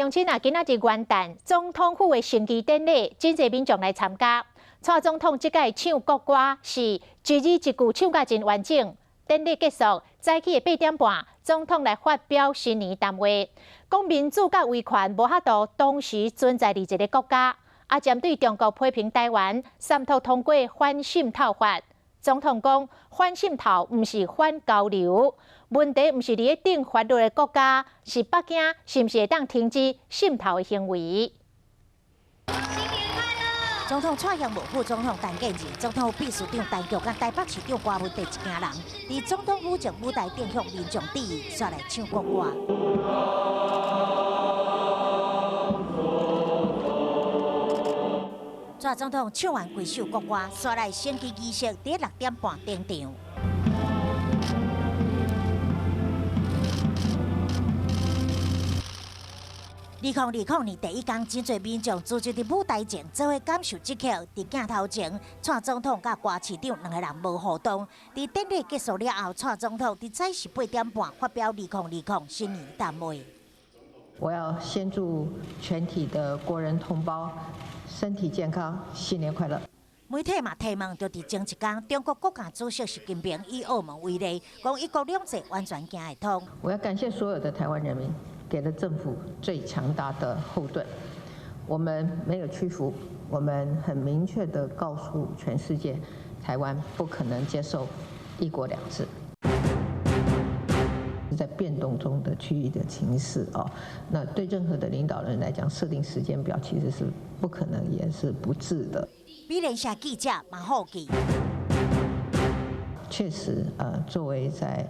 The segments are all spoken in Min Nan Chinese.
鄉親啊，今仔日元旦總統府的升旗典禮，真濟民眾來參加。蔡總統這擺唱國歌是一字一句唱甲真完整。典禮結束，早起的8點半，總統來發表新年談話，講民主佮威權無法度同時存在佇一个國家。啊，針對中國批評台灣三讀通過反滲透法，總統講反滲透毋是反交流。問題毋是佇咧定法律的國家，是北京是毋是會當停止滲透的行為？總統蔡英文、副總統陳建仁、總統府秘書長陳菊、佮台北市長柯文哲一行人，佇總統府前舞台頂向民眾致意，煞來唱國歌。蔡總統唱完幾首國歌，煞來升旗儀式佇6點半登場。2020年第一工，真濟民眾聚集佇舞台前，做伙感受這刻。佇鏡頭前，蔡總統佮柯市長兩个人無互動。佇典禮結束了後，蔡總統佇早時8點半發表2020新年談話。我要先祝全體的國人同胞身體健康，新年快樂。媒體嘛提問，就佇前一工，中國國家主席習近平以澳門為例，講一國兩制完全行會通。我要感謝所有的台灣人民，給了政府最強大的後盾。我們沒有屈服，我們很明確地告訴全世界，台灣不可能接受一國兩制。在變動中的區域的情勢啊，那對任何的領導人來講，設定時間表其實是不可能，也是不智的。美聯社記者馬浩記。確實，作為在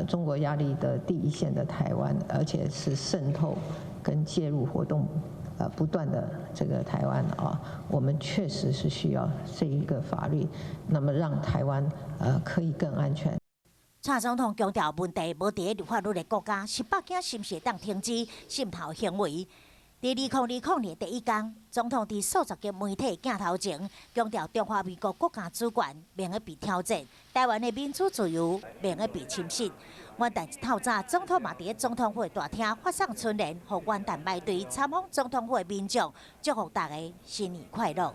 中國壓力的第一線的台灣，而且是滲透跟介入活動不斷的這個台灣啊，我們確實是需要這一個法律，那麼讓台灣可以更安全。蔡總統強調，問題無佇咧立法律的國家，是北京是毋是會當停止滲透行為？佇2020年第一工，總統佇數十個媒體鏡頭前強調，中華民國國家主權袂用被挑戰，台灣的民主自由袂用被侵蝕。元旦一透早，總統嘛佇咧總統府大廳發送春聯，予元旦排隊參訪總統府的民眾，祝福大家新年快樂。